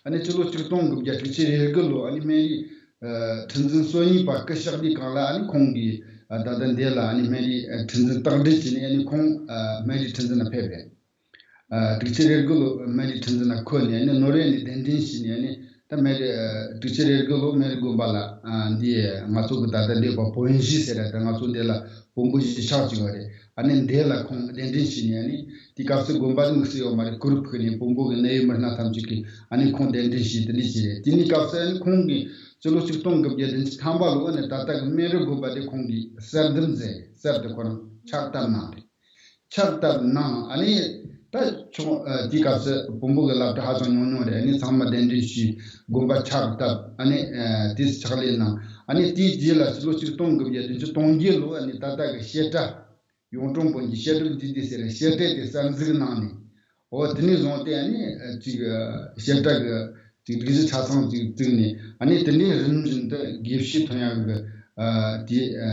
ཨ་ནི་ཕྱི་ལོ་ཆིག་སྟོང་དགུ་བརྒྱ་དྲུག་ཅུ་རེ་དགུ་ལོ་ཨ་ནི་སྨན་རིའི་ཁྲི་འཛིན་སོ་གཉིས་པ་སྐུ་གཤེགས་དུས་སྒང་ལ་ཨ་ནི་ཁོང་གིས་ད་ལྟ་འདི་ལ་ཨ་ནི་སྨན་རིའི་ཁྲི་འཛིན་རྟགས་འདྲི་བྱས་ནས་ཨ་ནི་ཁོང་སྨན་རིའི་ཁྲི་འཛིན་ལ་ཕེབས་རེད། དྲུག་ཅུ་རེ་དགུ་ལོ་སྨན་རིའི་ཁྲི་འཛིན་ལ་འཁོད་ནས་ཨ་ནི་ནོར་ཝེ་ནས་གདན་འདྲེན་བྱས་ནས་ཨ་ནི་ད་སྨན་རི་དྲུག་ཅུ་རེ་དགུ་ལོ་སྨན་རི་དགོན་པ་ལ་འདི་ང་ཚོ་གི་ད་ལྟ་འདི་བ་བོན་གཞིས་ཟེར་ཡ་ད་ང་ཚོ་འདི་ལ་བོན་པོ་གཞིས་ཆགས་ཅིག་ཡོད་རེད། ཨ་ནི་འདི་ལ་ཁོང་གདན་འདྲེན་བྱས་ནས་ཨ་ནི་དེ་སྐབས་སུ་དགོན་པ་དེ་དམིགས་བསལ་ཡོད་མ་རེད། གུ་རུབ་ཕུག་ནས་བོན་པོ་གི་གནད་ཡོད་མི་སྣ་ཐམས་ཅད་ཀྱིས་ཨ་ནི་ཁོང་གདན་འདྲེན་བྱས་དེ་འདྲ་བྱས་རེད། དེ་ནས་སྐབས་སུ་ཨ་ནི་ཁོང་གིས་ཕྱི་ལོ་ཆིག་སྟོང་དགུ་བརྒྱ་བདུན་ཅུ་ཐམ་པ་ལོ་ཨ་ནི་ད་ལྟ་གི་སྨན་རི་དགོན་པ་དེ་ཁོང་གིས་གསར་འདེབས་མཛད། གསར་དུ་ཁོ་རང་ཕྱག་བཏབ་གནང་རེད། ཕྱག་བཏབ་གནང་། ཨ་ནི་ད་ཆུང་ཨ་དེའི་སྐབས་སུ་བོན་པོ་གི་སློབ་གྲྭ་ཧ་ཅང་ཉུང་ཉུང་རེད། ཨ་ནི་ཚང་མ་གདན་འདྲེན་ཞུས། དགོན་པ་ཕྱག་བཏབ། ཨ་ནི་ཨ་དེས་ཕྱག་ལས་གནང་། ཨ་ནི་དེའི་རྗེས་ལ་ཕྱི་ལོ་ཆིག་སྟོང་དགུ་བརྒྱ་བདུན་ཅུ་དོན་བརྒྱད་ལོ་ཨ་ནི་ད་ལྟ་གི་བཤད་གྲྭ་གཡུང་དྲུང་བོན་གྱི་བཤད་སྒྲུབ་འདུས་སྡེ་ཟེར་བཤད་གྲྭ་དེ་གསར་འཛུགས་གནང་ནས། འོ་དེ་ནས་བཟུང་སྟེ་ཨ་ནི་ཅིག་བཤད་གྲྭ་གི་ཅིག་སྒྲིག་གཞི་ཆ་ཚང་ཅིག་བཙུགས་ནས། ཨ་ནི་དེ་ནས་རིམ་བཞིན་དུ་དགེ་བཤེས་ཐོན་ཡག་གི་དེ་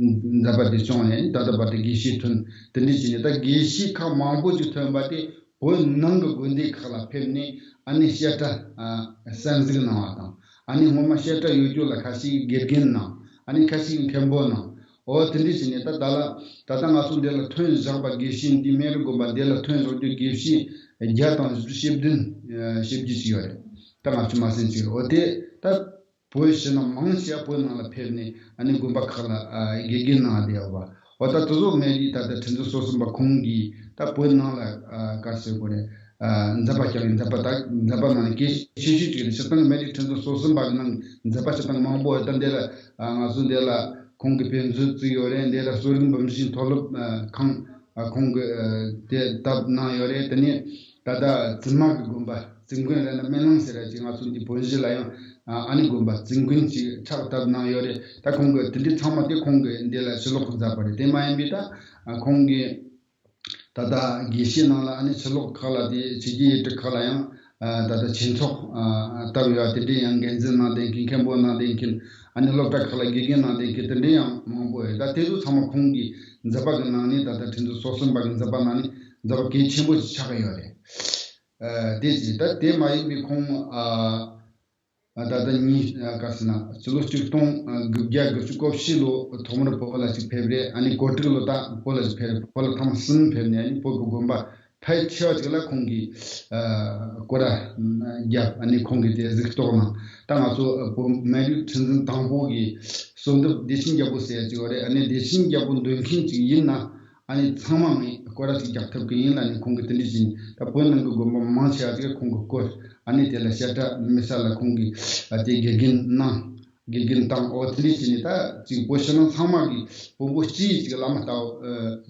མཛད་པ་དེ་བྱུང་ནས། ད་ལྟ་བར་དུ་དགེ་བཤེས་ཐོན། དེ་འདྲ་བྱས་ནས་ད་དགེ་བཤེས་ཁག་མང་པོ་ཅིག་ཐོན་པ་དེ་བོད་ནང་གི་དགོན་སྡེ་ཁག་ལ་ཕེབས་ནས་ཨ་ནི་བཤད་གྲྭ་གསར་འཛུགས་གནང་བ་དང་། ཨ་ནི་སྔོན་མ་བཤད་གྲྭ་ཡོད་རྒྱུ་ལ་ཁ་ཤས་དགེ་རྒན་གནང་། ཨ་ནི་ཁ་ཤས་མཁན་པོ་གནང་། འོ་དེ་འདྲ་བྱས་ནས་ད་ད་ལ་ད་ལྟ་ང་ཚོ་འདི་ལ་ཐོན་བཞག་པ་དགེ་བཤེས་འདི་སྨན་རི་དགོན་པ་འདི་ལ་ཐོན་བཞག་རྒྱུ་དགེ་བཤེས་བརྒྱ་དང་བཞི་བཅུ་ཞེ་བདུན་ཞེ་བརྒྱད་ཅིག་ཡོད་རེད། ད་ལྔ་བཅུ་མ་ཟིན་ཅིག་རེད། འོ་དེ་ད་བོད་ཕྱི་ནང་མང་ཆེ་བ་བོད་ནང་ལ་ཕེབས་ནས་ཨ་ནི་དགོན་པ་ཁག་ལ་དགེ་རྒན་གནང་བསྡད་ཡོད་པ། འོ་ད་དེ་ཚོ་སྨན་རིའི་ད་ལྟ་ཁྲི་འཛིན་བསོད་ཟིན་པ་ཁོང་གིས་ད་བོད་ནང་ལ་ག་རེ་ཟེར་དགོས་རེད། མཛད་པ་བསྐྱངས་ཡིན། མཛད་པ་ད་མཛད་པ་ནང་ནས་གལ་ཆེ་ཤོས་གཅིག་རེད། སྤྱིར་བཏང་སྨན་རིའི་ཁྲི་འཛིན་བསོད་ཟིན་པ་གི་ནང་མཛད་པ་སྤྱིར་བཏང་མང་པོ་ཡོད། ད་འདི་ལ་ང་ཚོ་འདི་ལ་ཁོང་གི་དཔེ་མཛོད་བཙུགས་ཡོད་རེད། འདི་ལ་གསོ་རིག་འབུམ་བཞིའི་མཐོ་སློབ་ཁང་ཁོང་གི་དེ་བཏབ་གནང་ཡོད་རེད། དེ་ནས་ད་ལྟ་བཙུན་མ་གི་དགོན་པ་བཙུན་དགོན་རེད་ན་སྨན་གླིང་ཟེར་ཡ་ཅིག་ང་ཚོ་འདི་བོད་གཞིས་ལ་ཡང་ཨ་ནི་དགོན་པ་བཙུན་དགོན་ཅིག་ཕྱག་བཏབ་གནང་ཡོད་རེད། ད་ཁོང་གི་དེ་འདྲའི་ཚང་མ་དེ་ཁོང་གི་འདི་ལ་ཕྱི་ལོགས་མཛད་པ་རེད། དེ་མ་ཡིན་པའི་ད་ཁོང་གི་ད་ལྟ་དགེ་བཤེས་ནང་ལ་ཨ་ནི་ཕྱི་ལོགས་ཁག་ལ་དེ་ཕྱི་རྒྱལ་ཡུལ་གྲུ་ཁག་ལ་ཡང་ད་ལྟ་ཆོས་ཚོགས་བཏབ་ཡོད། དེ་འདྲའི་ཡང་འགན་འཛིན་གནང་བསྡད་མཁན་མཁན་པོ་གནང་བསྡད་མཁན་ཨ་ནི་སློབ་གྲྭ་ཁག་ལ་དགེ་རྒན་གནང་བསྡད་མཁན་དེ་འདྲའི་ཡང་མང་པོ་ཡོད། ད་དེ་ཚོ་ཚང་མ་ཁོང་གི་མཛད་པ་གི་ནང་ནས་ད་ལྟ་ཁྲི་འཛིན་བསོད་ཟིན་པ་གི་མཛད་པ་ནང་ནས་མཛད་པ་གལ་ཆེན་པོ་ཞིག་ཆགས་ཀྱི་ཡོད་རེད། དེ་ཅི་ད་དེ་མ་ཡིན་པའི་ཁོང་ད་ལྟ་ཉིས་ག་ཟེར་ན་ཕྱི་ལོ་ཆིག་སྟོང་དགུ་བརྒྱ་དགུ་བཅུ་གོ་བཞི་ལོ་ཐོག་མར་བོད་ལ་ཅིག་ཕེབས་རེད། ཨ་ནི་གོ་དྲུག་ལོ་ད་བོད་ལ་ཅིག་ཕེབས་རེད། བོད་ལ་ཐེངས་གསུམ་ཕེབས་ནས་ཨ་ནི་བོད་ཀྱི་དགོན་པ་ཕལ་ཆེ་བ་ཅིག་ལ་ཁོང་གིས་སྐོར་ར་བརྒྱབ། ཨ་ནི་ཁོང་གིས་དེ་གཟིགས་རྟོག་གནང་། ད་ང་ཚོ་བོད་སྨན་རིའི་ཁྲི་འཛིན་དང་པོ་གི་གསོལ་འདེབས་བདེ་ཆེན་རྒྱལ་པོ་ཟེར་ཡ་ཅིག་ཡོད་རེད། ཨ་ནི་བདེ་ཆེན་རྒྱལ་པོ་འདོན་མཁན་ཅིག་ཡིན་ན། ཨ་ནི་ཚང་མ་ངས་སྐོར་ར་ཅིག་རྒྱག་ཐུབ་ཀྱི་ཡིན་ལབ་ནས་ཁོང་གིས་དེ་འདྲ་བྱས་ནས་ད་བོད་ནང་གི་དགོན་པ་མང་ཆེ་བ་ཅིག་ཁོང་གིས་བསྐོར། ཨ་ནི་དེ་ལ་བཤད་གྲྭ་དམིགས་བསལ་ལ་ཁོང་གིས་ཨ་དེ་དགེ་རྒན་གནང་། དགེ་རྒན་བཏང་། འོ་དེ་འདྲ་བྱས་ནས་ད་ཅིག་བོད་ཕྱི་ནང་ཚང་མ་གི་བོན་པོ་སྤྱི་ཡི་ཅིག་བླ་མ་ལྟ་བུ་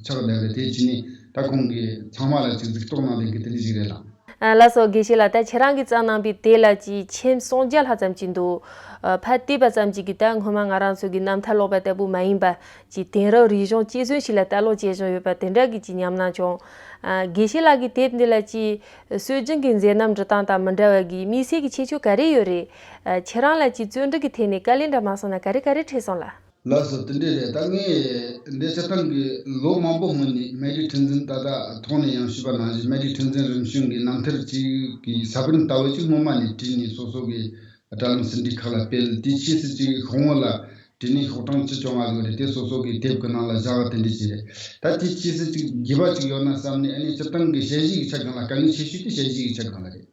ཆགས་བསྡད་རེད། དེ་བྱས་ནས་ད་ཁོང་གིས་ཚང་མ་ལ་ཅིག་གཟིགས་རྟོག་གནང་བསྡད་མཁན་དེ་འདྲ་ཞིག་རེད་ལགས། ཨ་ལགས་སོ། དགེ་བཤེས་ལགས། ད་ཁྱེད་རང་གིས་བསྩལ་གནང་པའི་དེ་ལ་ཅིག་མཆན་སུམ་བརྒྱ་ལྷག་ཙམ་ཅིག་འདུག་ཨ་ཕར་བལྟས་པ་ཙམ་ཅིག་གིས་ད་སྔོན་མ་ང་རང་ཚོ་གི་རྣམ་ཐར་ཀློག་པ་ལྟ་བུ་མ་ཡིན་པ་ཅིག་དེང་རབས་རིག་གཞུང་གཅེས་འཛིན་ཞིག་ལ་ལྟ་ཀློག་བྱེད་བཞིན་ཡོད་པ་དེ་འདྲ་གི་ཅིག་ཉམས་སྣང་བྱུང་། ཨ་དགེ་བཤེས་ལགས་ཀྱིས་དེབ་འདི་ལ་ཅིག་སྲོལ་རྒྱུན་གྱི་མཛད་རྣམ་འབྲི་སྟངས་དང་མི་འདྲ་བ་གི་དམིགས་བསལ་གྱི་ཁྱད་ཆོས་ག་རེ་ཡོད་རེད། ཨ་ཁྱེད་རང་ལ་ཅིག་བརྩོན་འགྲུས་ཀྱི་ཐད་ནས་དཀའ་ལས་འདྲ་མ་སོང་ན་ག་རེ་ག་རེ་འཕྲད་སོང་ལགས། ལགས་སོ། དེ་འདྲ་རེད། ད་ངས་འདི་སྤྱིར་བཏང་གི་ལོ་མང་པོ་སྔོན་ནས་སྨན་རིའི་ཁྲི་འཛིན་ད་ལྟ་ཐོག་ནས་ཡང་ཞུས་པ་ནང་བཞིན་སྨན་རིའི་ཁྲི་འཛིན་རིམ་བྱོན་གྱི་རྣམ་ཐར་ཅིག་གི་ས་བོན་ལྟ་བུ་ཅིག་སྔོན་མ་ནས་བྲིས་ནས་སོ་སོ་གི་དྲ་ལམ་ཟིན་བྲིས་ཁག་ལ་སྤེལ། དེ་ཕྱིས་སུ་ཅིག་ཤོག་ངོས་ལ་བྲིས་ནས་ཤོག་གྲངས་བཅུ་བཅོ་ལྔ་ཟིག་རེད། དེ་སོ་སོ་གི་དེབ་ཀྱི་ནང་ལ་བཞག་དེ་འདྲ་ཅིག་རེད། ད་དེ་ཕྱིས་སུ་ཅིག་རྒྱས་པ་ཅིག་ཡོད་ན་བསམ་ནས། ཨ་ནི་སྤྱིར་བཏང་གི་ཞལ་བཞེས་ཡིག་ཆ་སྒང་ལ་དཀའ་ངལ་ཆེ་ཤོས་དེ་ཞལ་བཞེས་ཡིག་ཆ་སྒང་ལ་རེད།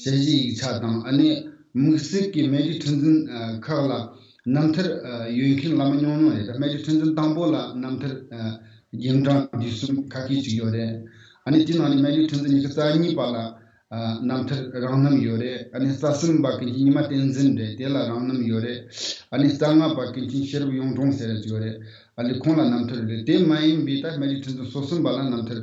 ཞལ་བཞེས་ཡིག་ཆ་དང་ཨ་ནི་དམིགས་བསལ་གྱི་སྨན་རིའི་ཁྲི་འཛིན་ཨ་ཁག་ལ་རྣམ་ཐར་ཨ་ཡོད་མཁན་བླ་མ་ཉུང་ཉུང་རེད། ད་སྨན་རིའི་ཁྲི་འཛིན་དང་པོ་ལ་རྣམ་ཐར་ཨ་རྒྱན་དྲངས་དུས་གསུམ་ཁ་ཤས་ཅིག་ཡོད་རེད། ཨ་ནི་དེ་ནང་ནས་སྨན་རིའི་ཁྲི་འཛིན་ཉི་ཤུ་རྩ་གཉིས་པ་ལ་ཨ་རྣམ་ཐར་རང་རྣམ་ཡོད་རེད། ཨ་ནི་རྩ་གསུམ་པ་ཀུན་མཁྱེན་ཉི་མ་བསྟན་འཛིན་རེད། དེ་ལ་རང་རྣམ་ཡོད་རེད། ཨ་ནི་རྩ་ལྔ་པ་ཀུན་མཁྱེན་ཤེས་རབ་གཡུང་དྲུང་ཟེར་ཡ་ཅིག་ཡོད་རེད། ཨ་ནི་ཁོང་ལ་རྣམ་ཐར་རེད། དེ་མ་ཡིན་པའི་ད་སྨན་རིའི་ཁྲི་འཛིན་སོ་གསུམ་པ་ལ་རྣམ་ཐར་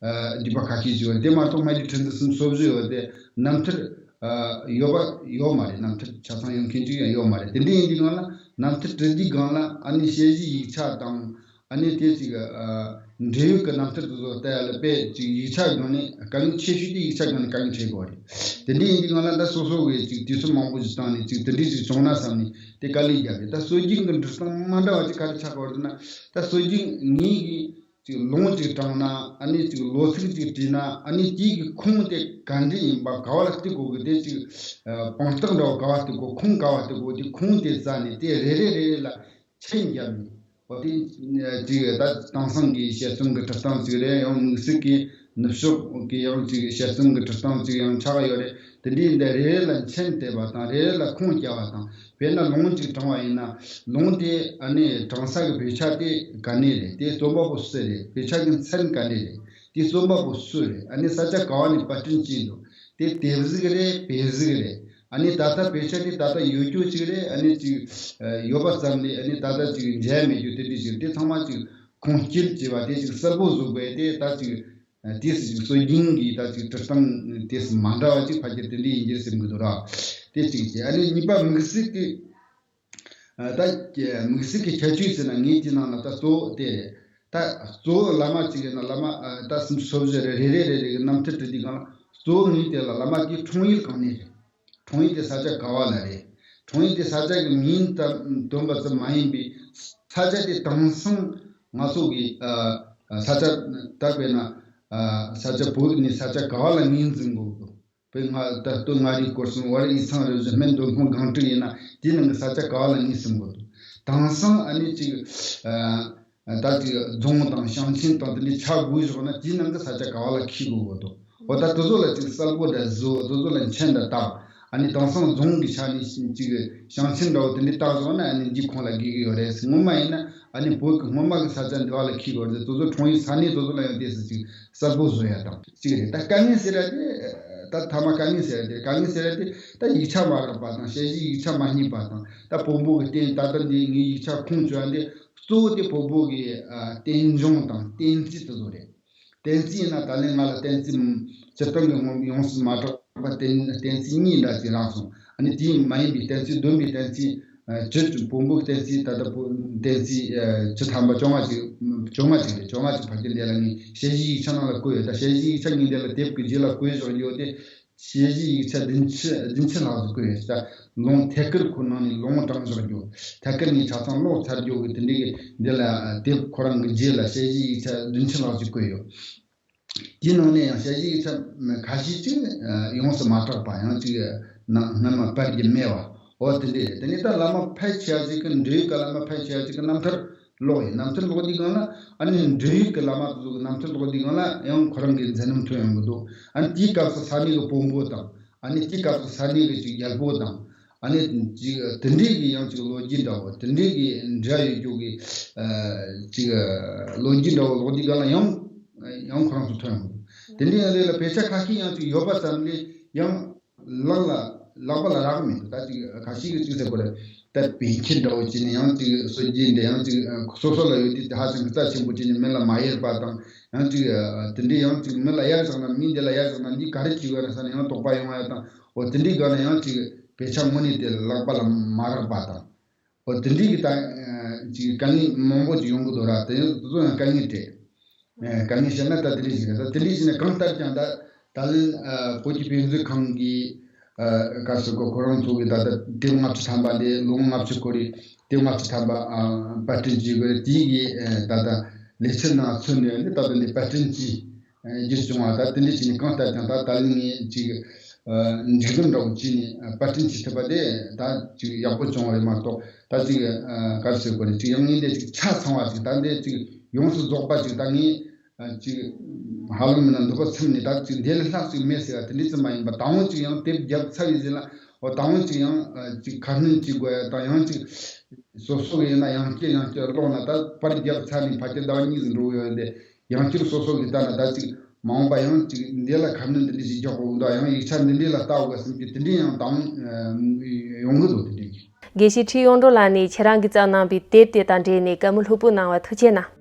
ཨ་བྲིས་པ་ཁ་ཤས་ཅིག་ཡོད་རེད། དེ་མ་གཏོགས་སྨན་རིའི་ཁྲི་འཛིན་སུམ་ཅུ་སོ་བཞི་ཡོད་དེ་རྣམ་ཐར་ ཡོད་པ་ཡོད་མ་རེད། རྣམ་ཐར་ཆ་ཚང་ཡོད་མཁན་ཅིག་ཡང་ཡོད་མ་རེད། དེ་འདྲ་ཡིན་དུས་སྒང་ལ་རྣམ་ཐར་བྲི་དུས་སྒང་ལ་ཨ་ནི་དཔྱད་གཞིའི་ཡིག་ཆ་དང་། ཨ་ནི་དེ་ཅིག་འབྲེལ་ཡོད་ཀྱི་རྣམ་ཐར་དེ་ཚོ་ལྟ་ཡ་ལ་དཔེ་ཅིག་ཡིག་ཆ་སྒང་ནས་དཀའ་ངལ་ཆེ་ཤོས་དེ་ཡིག་ཆ་སྒང་ནས་དཀའ་ངལ་འཕྲད་དགོས་རེད། དེ་འདྲ་ཡིན་དུས་སྒང་ལ་ད་སོ་སོ་གིས་ཅིག་དུས་ཚོད་མང་པོ་ཞིག་བཏང་ནས་ཅིག་དེ་འདྲ་ཅིག་བྱུང་ན་བསམ་ནས་དེ་དཀའ་ལས་བརྒྱབ་རེད། ད་སྲོལ་རྒྱུན་གྱི་འབྲི་སྟངས་མ་འདྲ་བ་ཅིག་ག་རེ་ཆགས་པ་རེད་ཟེར་ན། ད་སྲོལ་རྒྱུན་ངེད་ཀྱིས་ཅིག་ལུང་ཅིག་དྲངས་ན། ཨ་ནི་ཅིག་ལོ་ཚིགས་ཅིག་བྲིས་ན། ཨ་ནི་དེའི་གི་ཁུངས་དེ་ག་འདྲ་ཡིན་པ། ག་བ་ལ་གཏུག་དགོས་གི། དེ་ཅིག་ཨ་དཔང་རྟགས་འདྲ་བ་ག་བ་གཏུག་དགོས། ཁུངས་ག་བ་གཏུག་དགོས། དེ་ཁུངས་དེ་བཙལ་ནས་དེ་རེ་རེ་རེ་རེ་ལ་མཆན་བརྒྱབ་ནས། འོ་དེ་ཅིག་ད་དེང་སང་གི་དཔྱད་རྩོམ་གི་འབྲི་སྟངས་ཅིག་རེད། ཡང་དམིགས་བསལ་གྱི་ནུབ་ཕྱོགས་ཀྱི་ཡང་ཅིག་དཔྱད་རྩོམ་གི་འབྲི་སྟངས་ཅིག་ཡང་ཆགས་ཡོད་རེད། དེ་འདྲའི་འདི་རེ་རེ་ལ་མཆན་བཏབ་པ་དང་། རེ་རེ་ལ་ཁུངས་བརྒྱབ་པ་དང་། དཔེར་ན་ལུང་ཅིག་དྲངས་པ་ཡིན་ན། ལུང་དེ་ཨ་ནི་དྲངས་ས་གི་བེད་སྤྱོད་དེ་ག་ནས་རེད། དེ་རྩོམ་པ་པོ་སུ་རེད། བེད་སྤྱོད་ཀྱི་མཚན་ག་ནས་རེད། དེ་རྩོམ་པ་པོ་སུ་རེད། ཨ་ནི་ས་ཆ་ག་བ་ནས་པར་སྐྲུན་བྱས་འདུག། དེ་དེབ་གཟུགས་རེད། བེ་གཟུགས་རེད། ཨ་ནི་ད་ལྟ་བེད་སྤྱོད་དེ་ད་ལྟ་ཡོད་རྒྱུ་ཅིག་རེད། ཨ་ནི་ཅིག་ཡོད་པ་ཙམ་ལས། ཨ་ནི་ད་ལྟ་ཅིག་མཇལ་མེད་རྒྱུ་དེ་འདྲ་ཞིག་རེད། དེ་ཚང་མ་ཅིག་ཁུངས་སྐྱེལ་བྱས་པ་དེ་ཅིག་གསལ་པོ་བཟོ་དགོས་དེ། ད་ཅིག་དེ་སྲིད་ཅིག་སྲོལ་རྒྱུན་གྱི་ད་ཅིག་འབྲི་སྟངས་དེ་མ་འདྲ་བ་ཅིག་ཕལ་ཆེར་དེ་འདྲ་ཡིན་གྱི་རེད་བསམ་གྱི་འདུག་ར། དེ་གཅིག་བྱས། ཨ་ནི་གཉིས་པ་དམིགས་བསལ་གྱི་ཨ་ད་དམིགས་བསལ་གྱི་ཁྱད་ཆོས་ཟེར་ན། ངས་དེ་ནང་ལ་ད་གཙོ་བོ་དེ་རེད། ད་གཙོ་བོ་བླ་མ་གཅིག་ཡིན་ན་བླ་མ་ཨ་ད་སུམ་ཅུ་སོ་བཞི་རེ་རེ་རེ་རེ་གི་རྣམ་ཐར་བྲིས་དུས་སྒང་ལ། གཙོ་བོ་ངས་དེ་ལ་བླ་མ་དེའི་འཁྲུངས་ཡུལ་གང་ནས་རེད། འཁྲུངས་ཡུལ་དེ་ས་ཆ་ག་བ་ལ་རེད། འཁྲུངས་ཡུལ་དེ་ས་ཆ་གི་མིང་ཙམ་བཏོན་པ་ཙམ་མ་ཡིན་པའི། ས་ཆ་དེ་དེང་སང་ང་ཚོ་གི་ཨ་ས་ཆ་ད་དཔེར་ན་ཨ་ས་ཆ་བོད་ནས་ས་ཆ་ག་བ་ལ་ངོས་འཛིན་དགོས་འདུག། དཔེར་ན་ད་སྟོད་མངའ་རིས་སྐོར་གསུམ། བར་དབུས་གཙང་རུ་བཞི། སྨད་མདོ་སྨད་སྒང་དྲུག་ཡིན་ན། དེའི་ནང་གི་ས་ཆ་ག་བ་ལ་ངོས་ཟིན་དགོས་འདུག། དེང་སང་ཨ་ནི་ཅིག་ཨ་ད་ཅིག་རྫོང་དང་ཞིང་ཆེན་དང་དེ་འདྲའི་ཆ་དགོས་བཞག་ན། དེའི་ནང་གི་ས་ཆ་ག་བ་ལ་འཁྱེར་དགོས་འདུག། འོ་ད་དེ་ཚོ་ལ་ཅིག་གསལ་པོ་འདྲ་བཟོ། དེ་ཚོ་ལ་མཆན་འདྲ་བཏགས། ཨ་ནི་དེང་སང་རྫོང་གི་ཆ་ནས་ཅིག་ཞིང་ཆེན་འདྲ་བོ་དེ་འདྲའི་བཏགས་བཞག་ན། ཨ་ནི་འདི་ཁོང་ལ་དགོས་ཀྱི་ཡོད་རེད། སྔོན་མ་ཡིན་ན་ཨ་ནི་བོད་ཀྱི་སྔོན་མ་གི་ས་ཆ་འདི་བ་ལ་འཁྱེར་དགོས་རེད། དེ་ཚོ་འཁྲུངས་ཡུལ་ས་གནས་དེ་ཚོ་ལ་ཡང་དེ་ཚོ་ཅིག་གསལ་པོ་བཟོ་ཡ་དང་གཅིག་རེད། ད་དཀའ་ངལ་ཟེར་ཡ་དེ། ད་ཐ་མ་དཀའ་ངལ་ཟེར་ཡ་དེ། དཀའ་ངལ་ཟེར་ཡ་དེ་ད་ཡིག་ཆ་མ་རག་པ་དང་། དཔྱད་གཞིའི་ཡིག་ཆ་མ་རྙེད་པ་དང་། ད་བོན་པོ་གི་རྟེན། ད་ལྟ་འདི་ངའི་ཡིག་ཆ་ཁུངས་བཅོལ་ཡ་འདི་གཙོ་བོ་དེ་བོན་པོ་གི་ཨ་བསྟན་སྦྱོང་དང་བསྟན་རྩིས་དེ་ཚོ་རེད། བསྟན་རྩིས་ཡིན་ན་ད་ལན་ང་ལ་བསྟན་རྩིས་སྤྱིར་བཏང་གི་ངོ་ཡོངས་སུ་མ་གྲགས་པ། བསྟན་བསྟན་རྩིས་གཉིས་འདྲ་ཅིག་རག་སོང་། ཨ་ནི་དེ་མ་ཡིན་པའི་བསྟན་རྩིས་བསྡོམས་པའི་བསྟན་རྩིས་ཨ་བཅུ། བོན་པོའི་བསྟན་རྩིས་ད་ལྟ་བོད་བསྟན་རྩིས་ཨ་བཅུ་ཐམ་པ་བཅོ་ལྔ་ཅིག། བཅོ་ལྔ་ཅིག་རེད། བཅོ་ལྔ་ཅིག་ཕལ་ཆེར་འདི་ལ་ངས་དཔྱད་གཞིའི་ཡིག་ཆ་ནང་ལ་བཀོད་ཡོད། ད་དཔྱད་གཞིའི་ཡིག་ཆ་ངས་འདི་ལ་དེབ་ཀྱི་རྗེས་ལ་བཀོད་བཞག་ཡོད་དེ། དཔྱད་གཞིའི་ཡིག་ཆ་བདུན་ཅུ་བདུན་ཅུ་ལྷག་ཙམ་བཀོད་ཡོད། ད་ལུང་ཐད་ཀར་ཁོ་ནང་ནས་ལུང་དྲངས་བཞག་རྒྱུ། ཐད་ཀར་ངས་ཆ་ཚང་ཀློག་ཚར་རྒྱུ་གི་དེ་འདྲའི་གི་འདི་ལ་དེབ་ཁོ་རང་གི་རྗེས་ལ་དཔྱད་གཞིའི་ཡིག་ཆ་བདུན་ཅུ་ལྷག་ཙམ་བཀོད་ཡོད། དེའི་ནང་ནས་ཡང་དཔྱད་གཞིའི་ཡིག་ཆ་ཁ་ཤས་ཅིག་ཡོངས་སུ་མ་གྲགས་པ། ཡང་ཅིག་ནང་སྔ་མ་པར་གྱི་མེད་པ། འོ་དེ་འདྲ་རེད། དེ་ནས་ད་བླ་མ་ཕལ་ཆེ་བ་ཅིག་གི། འབྲེལ་ཡོད་ཀྱི་བླ་མ་ཕལ་ཆེ་བ་ཅིག་གི་རྣམ་ཐར་ཀློག་ཡིན། རྣམ་ཐར་ཀློག་དུས་སྒང་ལ་ཨ་ནི་འབྲེལ་ཡོད་ཀྱི་བླ་མ་དེ་ཚོ་གི་རྣམ་ཐར་ཀློག་དུས་སྒང་ལ་ཡང་ཁོ་རང་གི་མཛད་རྣམ་ཐོན་ཡོང་གི་འདུག། ཨ་ནི་དེའི་སྐབས་སུ་ས་གནས་ཀྱི་བོན་པོ་དང་། ཨ་ནི་དེའི་སྐབས་སུ་ས་གནས་ཀྱི་ཅིག་རྒྱལ་པོ་དང་། ཨ་ནི་ཅིག་དེ་འདྲའི་གི་ཡང་ཅིག་ལོ་རྒྱུས་འདྲ་བོ། དེ་འདྲའི་གི་འབྲེལ་ཡོད་རྒྱུ་གི་ཨ་ཅིག་ལོ་རྒྱུས་འདྲ་བོ་ཀློག་དུས་སྒང་ལ་ཡང་ཡང་ཁོ་རང་ཚོ་ཐོན་ཡོང་གི་འདུག། དེ་འདྲའི་ཡང་རེད་ལ། དཔེ་ཆ་ཁ་ཤས་ཡང་ཅིག་ཡོད་པ་ཙམ་ལས་ཡང་ལག་ལ་ལག་པ་ལ་རག་མི་འདུག། ད་ཅིག་ཁ་ཤས་ཀྱིས་ཅིག་ཟེར་དགོས་རེད། ད་བོན་ཁྱི་འདྲ་བོ་བྱས་ནས་ཡང་ཅིག་སྲོལ་རྒྱུན་འདི་ཡང་ཅིག་སོ་སོ་ལ་ཡོད་དུས་དེ་ཧ་ཅང་གི་རྩ་ཆེན་པོ་བྱས་ནས་མི་ལ་མ་ཡེར་བ་དང་། ཡང་ཅིག་དེ་འདྲའི་ཡང་ཅིག་མི་ལ་ཡར་བཞག་ན། མི་འདི་ལ་ཡར་བཞག་ན་འདི་ག་རེ་བྱེད་དགོས་རེད་ཟེར་ནས་ཡང་དོགས་པ་ཡོང་བ་ཡ་དང་། འོ་དེ་འདྲའི་སྒང་ནས་ཡང་ཅིག་དཔེ་ཆ་དངོས་གནས་དེ་ལག་པ་ལ་མ་རག་པ་དང་། འོ་དེ་འདྲའི་གི་ད་ཅིག་དཀའ་ངལ་མང་པོ་ཅིག་ཡོང་གི་འདུག་ར། དེ་ཚོ་ཡང་དཀའ་ངལ་རེད། ཨ་དཀའ་ངལ་བཤད་ན་ད་དེ་འདྲ་ཞིག་རེད། ད་དེ་འདྲ་ཞིག་ནས་གང་ལྟར་ཀྱང་ད་ད་ལན་ཨ་བོད་ཀྱི་དཔེ་མཛོད་ཁང་གིས་ཨ་ག་ཟེར་གོ། ཁོ་རང་ཚོ་གིས་ད་ལྟ་དེབ་ལྔ་བཅུ་ཐམ་པ་འདི། ལུང་ལྔ་བཅུ་སྐོར་རེ་དེབ་ལྔ་བཅུ་ཐམ་པ་ཨ་པར་སྐྲུན་བྱེད་དགོས་རེད། དེའི་གི་ཨ་ད་ལྟ་ལས་ཚན་ནང་ཚུད་ནས་ནི་ད་ལྟ་འདི་པར་སྐྲུན་གྱིས་ཨ་རྒྱུ་བྱུང་བ། ད་དེ་འདྲ་བྱས་ནས་གང་ལྟར་ཀྱང་ད་ད་ལན་ངས་ཅིག་ཨ་མཇུག་སྡོམ་འདྲ་བོ་བྱས་ནས་ཨ་པར་སྐྲུན་བྱེད་ཐུབ་པ་དེ་ད་ཅིག་ཡག་པོ་བྱུང་བ་རེད་མ་གཏོགས། ད་ཅིག་ཨ་ག་ཟེར་དགོས་རེད། ཅིག་ཡང་ངས་འདི་ཅིག་ཆ་ཚང་བ་ཅིག། ད་འདི་ཅིག་ཡོངས་སུ་རྫོགས་པ་ཅིག་ད་ངས་ཨ་ཅིག་ཧ་ལམ་མིན་ན་འདོད་པ་ཚིམ་ནས་ད་ཅིག་འདི་ལས་ལྷག་ཅིག་མེད་ཟེར་བ་དེ་འདྲ་ཙམ་མ་ཡིན་པ། ད་འོང་ཅིག་ཡང་དེབ་བརྒྱབ་ཚར་བའི་རྗེས་ལ། འོ་ད་འོང་ཅིག་ཡང་ཨ་ཅིག་ཁ་སྣོན་བྱེད་དགོས་ཡ་དང་། ཡང་ཅིག་སོ་སོ་གི་ཡིན་ན་ཡང་བསྐྱར་ཡང་བསྐྱར་ཀློག་ན། ད་པར་བརྒྱབ་ཚར་ནས་ཕལ་ཆེར་ཟླ་བ་གཉིས་ཙམ་འགྲོ་གི་ཡོད་རེད། དེ་ཡང་བསྐྱར་སོ་སོ་གི་ལྟ་ན་ད་ཅིག་མ་འོངས་པ་ཡང་ཅིག་འདི་ལ་ཁ་སྣོན་འདི་འདྲ་ཞིག་རྒྱག་དགོས་འདུག། ཡང་ཡིག་ཆ་འདི་འདྲ་ལ་ལྟ་དགོས་བསམ་གྱི་དེ་འདྲ་ཡང་ད་འོང་ཡོང་གི་འདུག། དེ་འདྲ་གི། དགེ་བཤེས་ཁྲི་གཡུང་དྲུང་ལགས་ནས་ཁྱེད་རང་གིས་བརྩམས་གནང་བའི་དེབ་དེ་དང་འབྲེལ་ནས་བཀའ་མོལ་ལྷུག་པོ་གནང་བ་ཐུགས་རྗེ་གནང་།